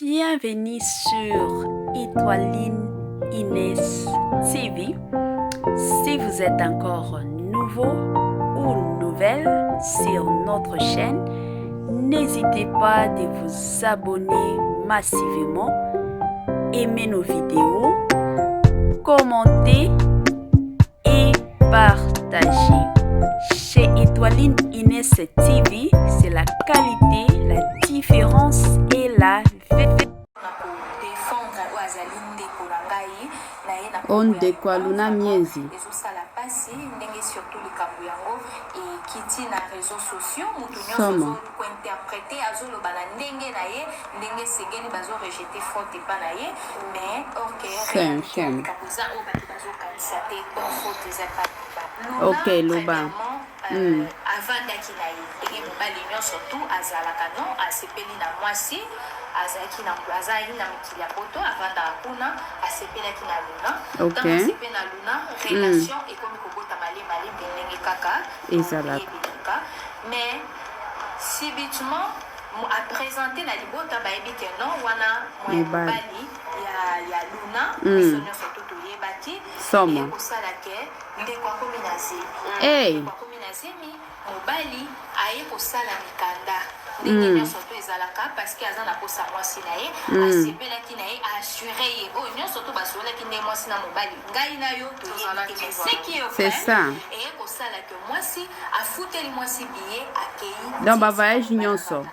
Bienvenue sur Étoiline Inès TV. Si vous êtes encore nouveau ou nouvelle sur notre chaîne, n'hésitez pas de vous abonner massivement, aimer nos vidéos, commenter et partager. Chez Étoiline Inès TV, c'est la qualité, la différence et la vérité. O ndeko aluna miezi. Ezosala pasi ndenge surtout likambo yango ekiti na reseaux sociaux mutu nyonso Somo. azo ko interpreter azoloba na ndenge na ye ndenge esengeli bazo rejeter faute epa na ye mais or que Shame, realite ya shame. likambo eza oyo batu bazokanisa te donc faute eza epa Luna. Ok, loba. Premièrement, avandaki na ye ndenge mobali nyonso tout azalaka non asepeli na mwasi azalaki na azalaki na mokili ya poto avandaka kuna asepelaki na Luna ntango asepeli na Luna relation ekomi kobota malembe malembe ndenge kaka Ezalaka. toyebelaka mais subitement a presente na libota bayebi ke non wana Mobali. mobali ya Luna biso nyonso tout toyebaki Somo. eye kosala ke ndeko akomi na zemi. Hey. Ndeko akomi na zemi, mobali aye kosala mikanda ndenge nyonso to ezalaka parce que aza na posa mwasi na ye, asepelaki na ye, a assurer ye oyo nyonso to basololaki nde mwasi na mobali, ngai na yo toyebi te, mais ce qui est C'est vrai, ça. eye kosala ke mwasi afuteli mwasi billet, akei Donc, ba voyage nyonso.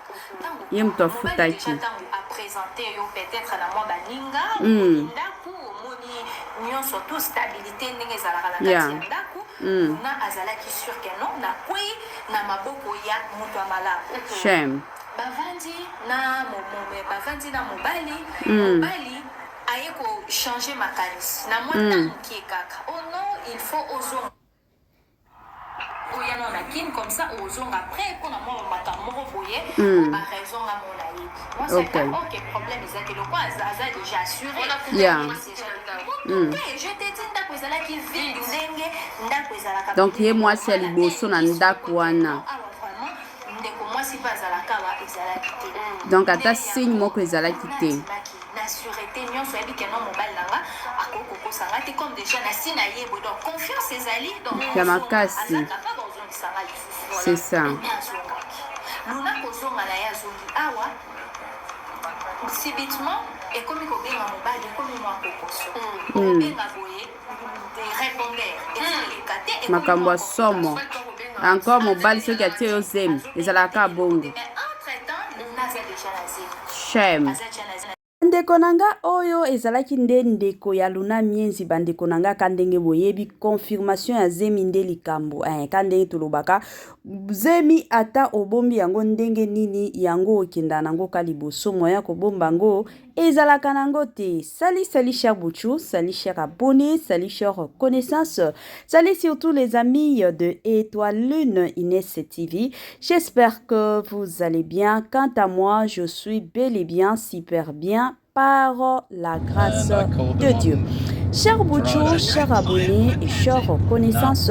Ye moto afutaki. Ntango aprésenter yo peut-être na mwa baninga, omoni ndako, omoni nyonso tout, stabilité ndenge ezalaka na kati ya ndako. Na azalaki sûr ke non, nakwei na maboko ya moto ya malamu. Shame. Bavandi na mobali, mobali aye kochanger makanisi na mwa ntango mokie kaka: oh non, il faut ozonga, oya nano na Kine, comme ça ozonga après mpona mwa makambo moko boye, baraison nga mo nayebi. Mwasi aka ok, problème eza te, lokwa aza déjà assuré. Te, je te dis, ndako ezalaki vide ndenge ndako ezalaka. Donc ye mwasi ya liboso na ndako wana. Awa vraiment ndeko mwasi mpe azalaka awa ezalaki te. Donc ata signe moko ezalaki te. Na sûreté nyonso, oyebi ke non, mobali na nga akoki kokosa nga te, comme déjà nasi na ye boye, donc confiance ezali, donc Ya makasi. aza capable ozongisa nga lisusu. C'est ça. Azongaki Luna, kozonga na ye, azongi awa, subitement ekomi kobenga mobali, ekomi mwa kokoso, kobenga boye, répondeur ezoleka te, ekomi Makambo mwa ya somo. Encore mobali soki atie yo zemi, ezalaka bongo. Mais entre temps Luna aza déjà na zemi. Shame. Aza déjà na zemi. Ndeko na nga, oyo ezalaki nde ndeko ya Luna Mienzi. Bandeko na nga, ka ndenge boyebi, confirmation ya zemi nde likambo, ka ndenge tolobaka, zemi ata obombi yango ndenge nini, yango okenda nango ka liboso, moya kobomba yango ezalaka nango te. Salut, salut cher Bouchou, salut cher abonné, salut cher connaissance, salut surtout les amis de Étoile Lune Inès TV. J'espère que vous allez bien. Quant à moi, je suis bel et bien super bien par la grâce de Dieu. Cher Bouchou, cher abonné et cher connaissance,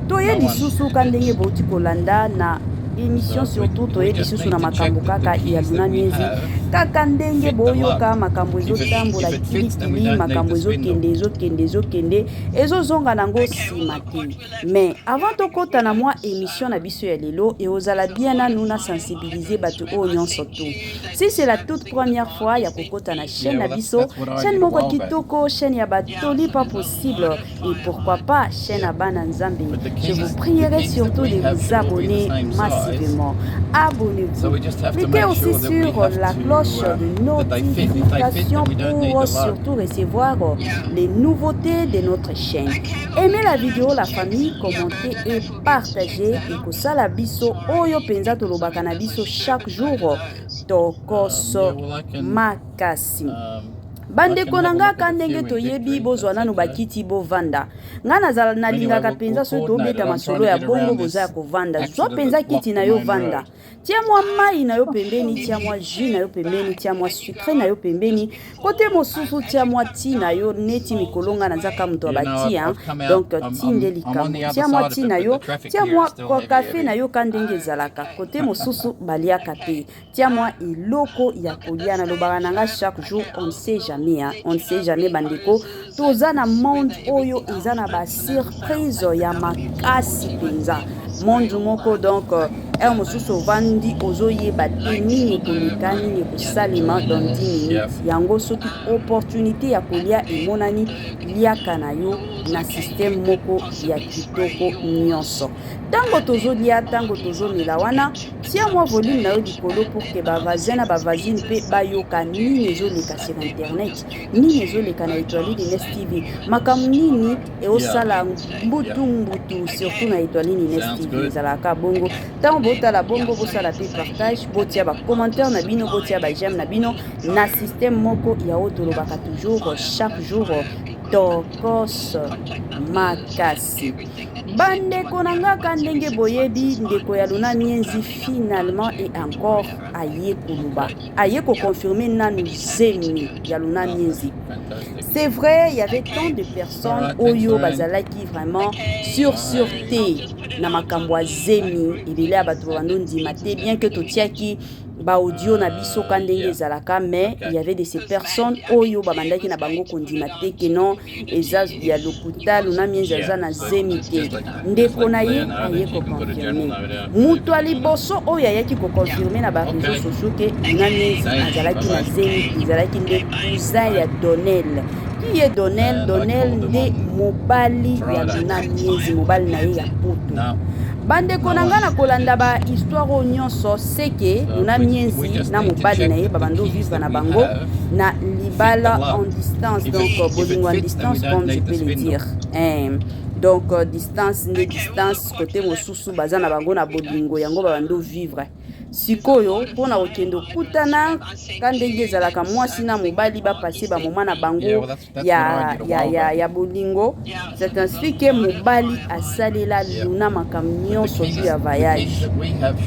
toye lisusu ka ndenge bouti kolanda na émission, surtout toye lisusu na makambo kaka ya Luna Miezi, kaka ndenge boyoka makambo ezotambola kilikili, makambo ezokende, ezokende, ezokende, ezozonga nango nsima te. Mais avant tokɔta na mwa émission na biso ya lelo, eozala bien nanu na sensibiliser bato oyo nyonso tu. Si c'est la toute première fois ya kokɔta na chaîne na biso, chaîne moko kitoko, chaîne ya batoli pas possible et pourquoi pas chaîne ya bana Nzambe, je vous prierai surtout de vous abonner massivement. Abonnez-vous, cliquez aussi sur la cloche de notification pour surtout recevoir les nouveautés de notre chaîne. Aimez la vidéo, la famille, commentez et partagez. Ekosala biso oyo mpenza tolobaka na biso chaque jour, tokoso makasi. Bandeko na nga, ka ndenge toyebi, bozwa nanu bakiti, bovanda. Nga nazala nalingaka mpenza soki tobeta masolo ya bongo, boza ya kovanda. Zwa mpenza kiti na yo, vanda. Tia mwa mai na yo pembeni, tia mwa jus na yo pembeni, tia mwa sucre na yo pembeni. Kote mosusu tia mwa ti na yo neti mikolo nga naza ka moto ya ba ti hein. Donc ti nde likambo. Tia mwa ti na yo, tia mwa kafe na yo ka ndenge ezalaka. Kote mosusu baliaka te. Tia mwa eloko ya kolia. Nalobaka na nga chaque jour on ne sait jamais hein. On ne sait jamais bandeko. Toza na monde oyo eza na ba surprise ya makasi mpenza. Monde moko donc heure mosusu ovandi ozoyeba te nini ekoleka nini ekosalema dans 10 minutes. Yango soki opportunité ya kolia emonani liaka na yo na système moko ya kitoko nyonso. Ntango tozolia, ntango tozomela wana, tia mwa volume na yo likolo pour que ba voisin na ba voisine mpe bayoka nini ezoleka sur internet, nini ezoleka na Etoile Ines TV, makambo nini eosala mbutu mbutu surtout na Etoile Ines TV. Ezalaka bongo ntango botala bongo, bosala mpe partage, botia ba commentaire na bino, botia ba j'aime na bino na système moko ya oyo tolobaka toujours chaque jour tokos makasi. Bandeko na nga ka ndenge boyebi ndeko ya Luna Mienzi finalement et encore aye koloba, aye ko confirmer nanu zemi ya Luna Mienzi. C'est vrai, il y avait tant de personnes oyo bazalaki vraiment sur sur te na makambo ya zemi, ebele ya bato babando ndima te, bien que totiaki ba audio na biso ka ndenge ezalaka, mais il y avait de ces personnes oyo babandaki na bango kondima te ke non, eza ya lokuta, Luna Mienzi aza na zemi te. Ndeko na ye aye koconfirme, moto ya liboso oyo ayaki koconfirme na ba réseaux sociaux ke Luna Mienzi azalaki na zemi ezalaki nde cousin ya Donel. Qui est Donel? Donel nde mobali ya Luna Mienzi, mobali na ye ya poto. Bandeko na nga, na kolanda ba histoire oyo nyonso, seke Luna Mienzi na mobali na ye babando vivre na bango na libala en distance, donc bolingo en distance, comme je peux le dire, eh. Donc distance nde distance, kote mosusu baza na bango na bolingo yango babando vivre. Sikoyo mpona kokende okutana ka ndenge ezalaka, mwasi na mobali bapase bamoma na bango ya bolingo. C'est ainsi ke mobali asalela Luna makambo nyonso tu ya voyage.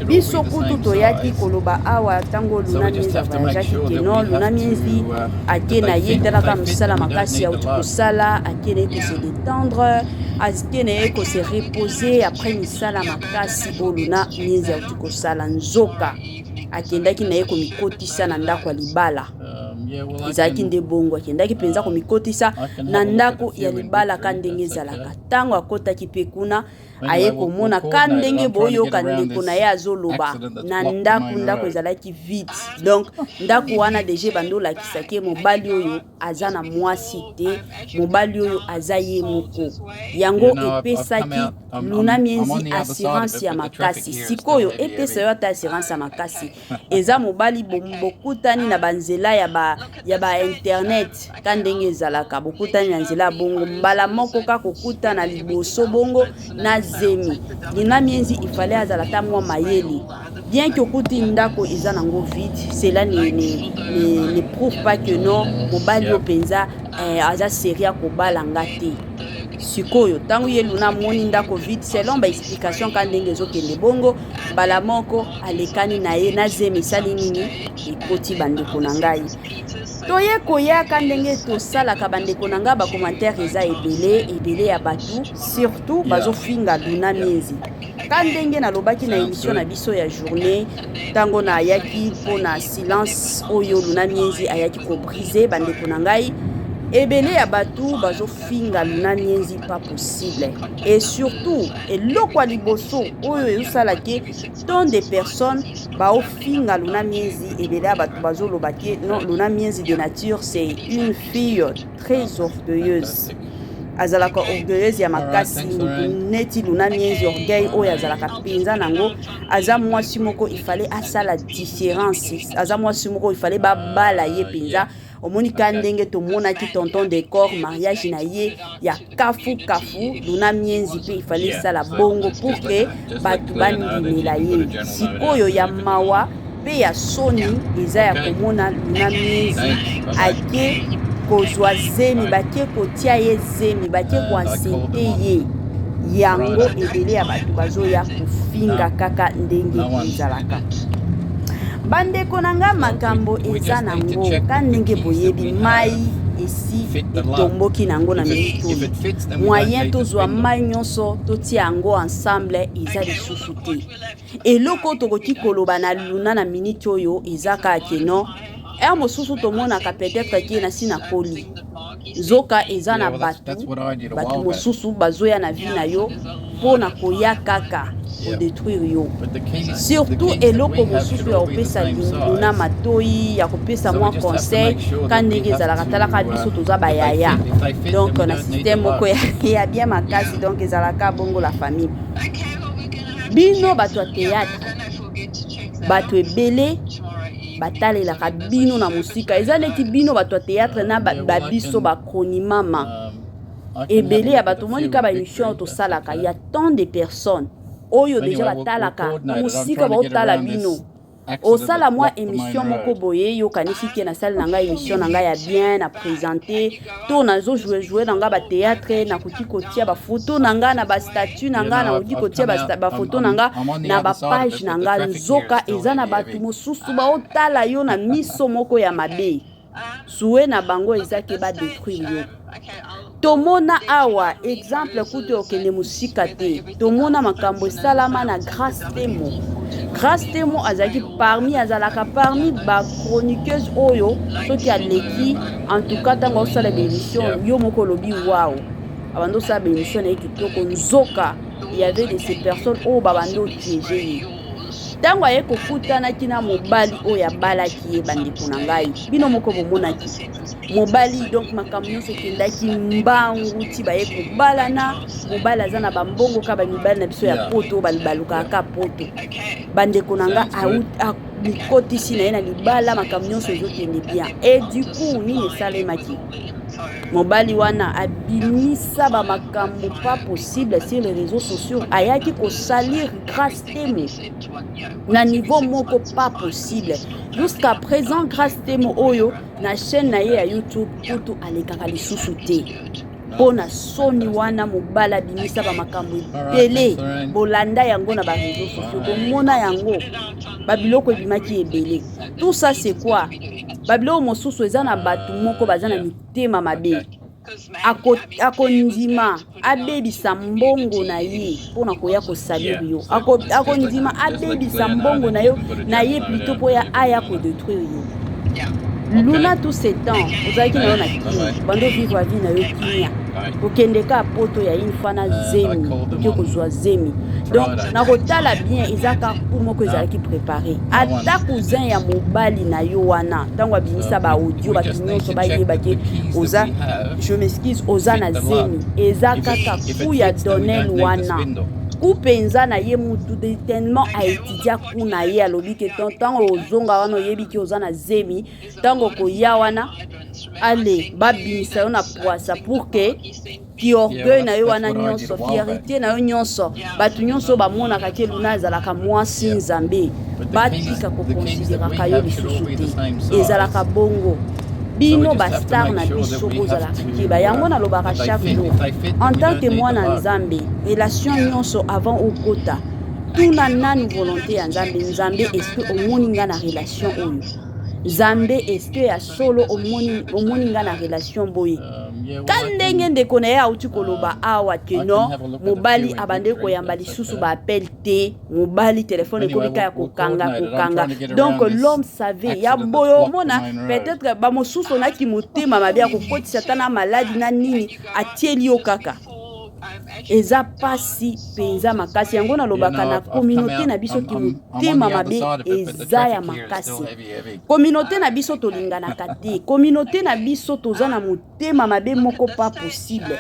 Biso kutu toyaki koloba awa ntango Luna Mienzi avoyageaki ke non, Luna Mienzi ake na ye, talaka mosala makasi auti kosala, ake na ye kose détendre, ake na ye kose reposer après misala makasi oyo Luna Mienzi auti kosala. Nzoka akendaki na ye komikotisa na ndako ya libala. Ezalaki nde bongo, akendaki mpenza komikotisa na ndako ya libala ka ndenge ezalaka. Ntango akotaki mpe kuna, aye komona ka ndenge boyoka ndeko na ye azoloba na ndako, ndako ezalaki vide. Donc ndako wana deja ebandi olakisaki mobali oyo aza na mwasi te, mobali oyo aza ye moko. Yango epesaki Luna Mienzi assurance ya makasi. Sikoyo epesa yo ata assurance ya makasi, eza mobali bokutani na banzela ya ba internet ka ndenge ezalaka, bokutani na nzela ya bongo, mbala moko ka kokutana liboso bongo na zemi. Luna Mienzi ifale azala ata mwa mayele. Bien que okuti ndako eza nango vide, cela ne prouve pas que non, mobali oyo mpenza aza sérieux ya kobala nga te. Sikoyo ntango ye Luna amoni ndako vide, selon baexplication ka ndenge ezokende bongo, mbala moko alekani na ye na zemi esali nini, ekoti. Bandeko na ngai, toye koyaka ndenge tosalaka. Bandeko na ngai, bacommentaire eza ebele ebele ya bato, surtout bazofinga Luna Mienzi. Ka ndenge nalobaki na émission na biso ya journée, ntango nayaki mpona silence oyo Luna Mienzi ayaki kobrise, bandeko na ngai, ebele ya bato bazofinga Luna Mienzi pas possible. Et surtout eloko ya liboso oyo ezosala ke tant de personnes baofinga Luna Mienzi, ebele ya bato bazoloba ke non, Luna Mienzi de nature c'est une fille très orgueilleuse, azalaka orgueilleuse ya makasi. Motu neti Luna Mienzi, orgueil oyo azalaka mpenza nango, aza mwasi moko ifale asala différence, aza mwasi moko ifale babala ye mpenza. Omoni ka ndenge tomonaki tonton Décor, mariage na ye ya kafu kafu, Luna Mienzi mpe ifale esala bongo pour ke bato bandimela ye. Sikoyo ya mawa mpe ya soni eza ya komona Luna Mienzi ake kozwa zemi, bake kotia ye zemi, bake koenceinte ye. Yango ebele ya bato bazoya kofinga kaka ndenge ezalaka. Bandeko na nga makambo eza nango ka ndenge boyebi mai esi etomboki na yango na minute oyo moyen tozwa mai nyonso totia yango ensemble eza lisusu te. Eloko tokoki koloba na Luna na minute oyo eza kaka ke non, heure mosusu tomonaka peut-être ke nasi nakoli, nzoka eza na bato bato mosusu bazoya na vie na yo mpo na koya kaka kodetruire yo. Surtout eloko mosusu ya kopesa Luna matoi, ya kopesa mwa conseil ka ndenge ezalaka, talaka biso toza bayaya, donc na système moko ya bien makasi, donc ezalaka bongo la famille. Bino bato ya théâtre, bato ebele batalelaka bino na mosika, eza neti bino bato ya théâtre na babiso ba chronimama ebele ya bato omoni ka ba émission tosalaka, ya tant de personnes oyo deja batalaka na mosika, baotala bino. Osala mwa émission moko boye, yokanisi ke nasali na ngai émission na ngai ya bien, na présente to nazo jouer na ngai bathéâtre, nakoki kotia bafoto na ngai na bastatut na ngai, nakoki kotia bafoto na ngai na bapage na ngai, nzoka eza na bato mosusu baotala yo na miso moko ya mabe. Souhait na bango eza ke badétruire yo. Tomona awa exemple kutu okende mosika te, tomona makambo esalama na Grâce Temo. Grâce Temo azalaki parmi, azalaka parmi bachroniqueuse oyo soki aleki, en tout cas ntango aosala baémission, yo moko olobi waw, abandi osala baémission na ye kitoko. Nzoka y avait de ces personnes oyo babandi opiéger ye. Ntango aye kokutanaki na mobali oyo abalaki ye, bandeko na ngai, bino moko bomonaki mobali, donc makambo nyonso ekendaki mbangu ti baye kobalana. Mobali aza na bambongo ka bamibali na biso ya poto balukaka ka poto. Bandeko na nga, mikotisi na ye na libala, makambo nyonso ezokende bien. Et du coup nini esalemaki? Mobali wana abimisa bamakambo pas possible sur les réseaux sociaux, ayaki kosalir Grâce Temo na niveau moko pas possible. Jusqu'à présent Grâce Temo oyo na chaîne na ye ya YouTube kutu alekaka lisusu te mpo na soni wana. Mobali abimisa bamakambo ebele, bolanda yango na baréseaux sociaux, bomona yango, babiloko ebimaki ebele. Tout ça, c'est quoi? Babiloko mosusu eza na bato moko baza na mitema mabe, akondima abebisa mbongo na ye mpona koya kosalir yo, akondima abebisa mbongo na yo na ye plutôt mpo ya aya kodétruire yo. Luna, tout ce temps ozalaki na yo na Kini, bando vivre vie na yo kimia, okende ka poto ya une fois na zemi, oke kozwa zemi. Donc na kotala bien, eza ka coup moko ezalaki préparé. Ata cousin ya mobali na yo wana, ntango abimisa baaudio, bato nyonso bayebaki oza, je m'excuse, oza na zemi, eza kaka coup ya Donel wana, coup mpenza na ye. Mutu de tellement aétudia coup na ye, alobi ke ntango ozonga wana, oyebi ke oza na zemi, ntango okoya wana, ale babimisa yo na poisa pour ke ki orgueil na yo wana nyonso, fierté na yo nyonso, bato nyonso bamonaka ke Luna azalaka mwasi Nzambe, batika kokonsideraka yo lisusu te. Ezalaka bongo. Bino bastar na biso, bozalaka keba. Yango nalobaka chaque jour, en tant que mwana Nzambe, relation nyonso avant okota, tuna nanu volonté ya Nzambe. Nzambe, est-ce omoni nga na relation oyo? Nzambe, est-ce ya solo omoni, omoni nga na relation boye? Ka ndenge ndeko na ye auti koloba awa ke non, mobali abandi koyamba lisusu baappel te, mobali telefone ekomi ka ya kokanga kokanga. Donc l'homme savait ya boye. Omona peut-être bamosusu onaki motema mabe ya kokotisa ata na maladi na nini, atieli yo kaka. Eza pasi mpenza makasi. Yango nalobaka na communauté na biso ki motema mabe eza ya makasi. Communauté na biso tolinganaka te, communauté na biso toza na motema mabe moko pas possible.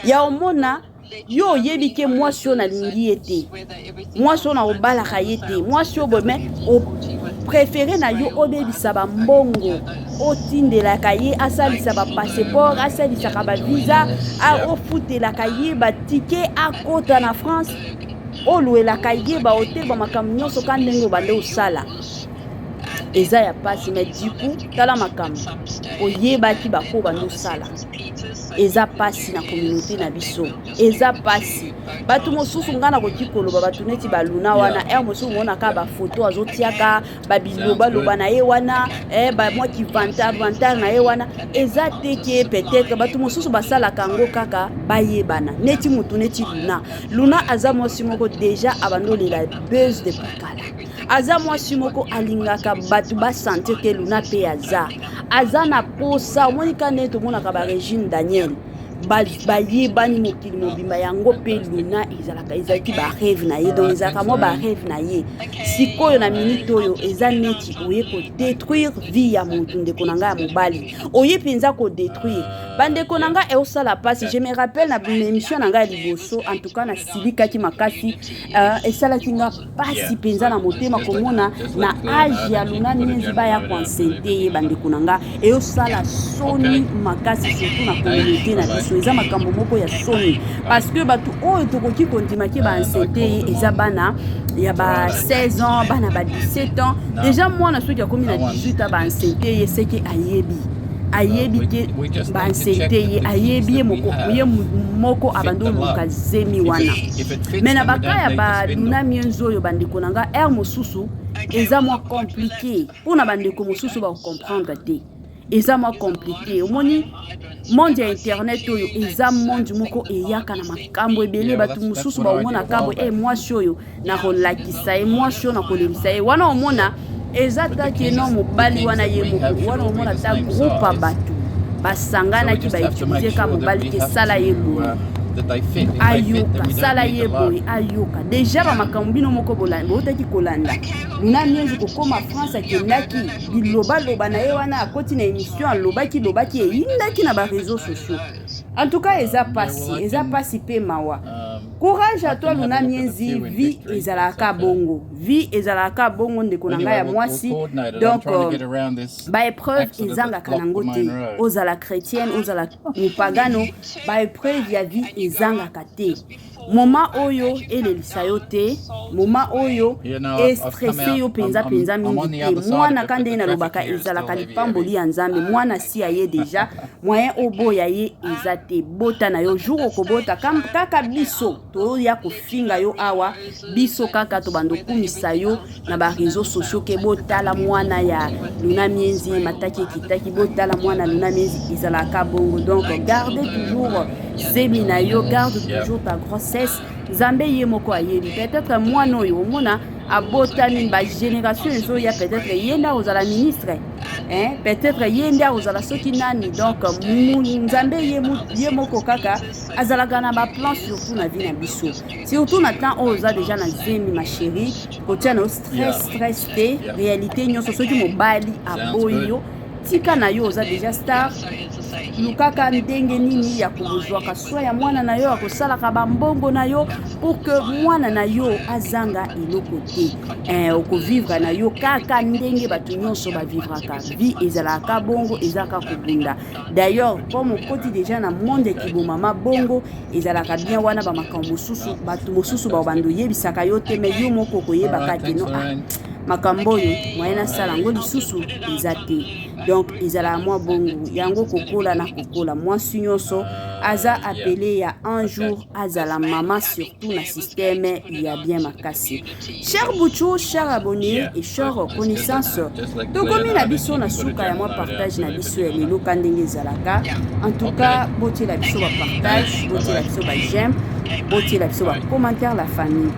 Ya omona yo oyebi ke mwasi oyo nalingi ye te, mwasi oyo nakobalaka ye te, mwasi oyo boye, mais opréféré na yo obebisa bambongo, otindelaka ye asalisa bapasseport, asalisaka bavisa, ofutelaka ye batike akota na France, olwelaka ye bahotel, bamakambo nyonso ka ndenge obande osala. Eza ya pasi mais du coup tala makambo oyebaki bako bando sala. Eza pasi na communauté na biso. Eza pasi. Bato mosusu ngai nakoki koloba bato neti baluna wana heure mosusu omonaka bafoto azotiaka babilobaloba na ye wana eh, bamwa kivantar vantar na ye wana eza te ke peut-être bato mosusu basalaka yango kaka bayebana neti motu neti luna. Luna aza mwasi moko deja abandolela buzz depuis kala. Aza mwasi moko alingaka bato basentir ke Luna mpe aza aza na posa. Omoni ka nde tomonaka ba Regine Daniel bayebani mokili mobimba, yango mpe Luna ezalaka ezalaki barêve na ye, donc ezalaka mwa barêve na ye. Sikoyo na minute oyo eza neti oye kodétruire vie ya motu, ndeko na ngai ya mobali, oye mpenza kodétruire bandeko na ngai, eosala mpasi. Je me rappelle na émission na ngai ya liboso, en tout cas nasilikaki makasi, esalaki nga mpasi mpenza na motema komona na âge ya Luna Mienzi baya koenceinte ye. Bandeko na nga, eyosala soni makasi, surtout na communauté na biso. Eza makambo moko ya soni parce que bato oyo tokoki kondima ke baenceinte ye eza bana ya ba 16 ans, bana ba 17 ans déjà. Mwana soki akomi na 18 ans, baenceinte ye, seke ayebi, ayebi ke baenceinte ye, ayebi ye moko, ye moko abandi oluka zemi wana. Me na baka ya baluna Mienzi oyo, bandeko na nga, heure mosusu eza mwa compliqué mpona bandeko mosusu bakocomprendre te. Eza mwa compliqué. Omoni monde ya internet oyo eza monde moko eyaka na makambo ebele. Bato mosusu baomonaka boye e mwasi oyo nakolakisa ye, mwasi oyo nakolelisa ye wana. Omona eza take no mobali wana ye moko wana, omona ta groupe ya bato basanganaki, bautiliser ka mobali ke sala ye boye ayoka, sala ye boye ayoka. Déjà bamakambo bino moko boutaki kolanda, Luna Mienzi kokóma France, akendaki bilobaloba na ye wana, akoti na émission, alobaki lobaki, eyindaki na baréseaux sociaux. En tout cas eza pasi, eza pasi mpe mawa. Courage à toi, Luna Mienzi. Vie ezalaka bongo, vie ezalaka bongo, ndeko na ngai ya mwasi. Donc baépreuve ezangaka nango te. Ozala chrétienne, ozala mopagano, baépreuve ya vie ezangaka te. Moma oyo elelisa yo te, moma oyo estresse yo mpenza mpenza mingi te. Mwana ka ndenge nalobaka, ezalaka lipamboli ya Nzambe. Mwana si aye déjà, moyen oboya ye eza te. Bota na yo, jour okobota kaka biso toya kofinga yo awa, biso kaka tobanda okumisa yo na baréseaux sociaux ke botala mwana ya Luna Mienzi, mataki ekitaki, botala mwana Luna Mienzi. Ezalaka bongo. Donc garde toujours zemi na yo, garde toujours ta grossesse. Nzambe ye moko ayebi. Peut-être mwana oyo omona abotami, bagénération ezoya, peut-être ye nde akozala ministre, hein? Peut-être ye nde akozala soki nani. Donc Nzambe ye moko kaka azalaka na baplan, surtout na vie na biso, surtout na temps oyo oza déjà na zemi. Ma chérie, kotia na yo stress, stress te. Réalité nyonso, soki mobali aboyi yo, tika na yo, oza déjà star. Lukaka ndenge nini ya kozwaka swa ya mwana na yo, ya kosalaka bambongo na yo pour que mwana na yo azanga eloko te. Okovivre na yo kaka ndenge bato nyonso bavivraka. Vie ezalaka bongo, ezalaka kobunda. D'ailleurs, comme okoti déjà na monde ya kibomama bongo, ezalaka bien wana. Bamakambo mosusu, bato mosusu babanda oyebisaka yo te, me yo moko okoyebaka te no, ah, makambo oyo moye nasala yango lisusu eza te. Donc ezalaka mwa bongo yango, kokola na kokola. Mwasi nyonso aza appelé ya un jour azala mama, surtout na système ya bien makasi. Cher Buchu, cher abonné et cher connaissance, tokomi na biso na suka ya mwa partage na biso ya lelo. Ka ndenge ezalaka, en tout cas botiela biso bapartage, botiela biso baj'aime, botiela biso bacommentaire, la famille.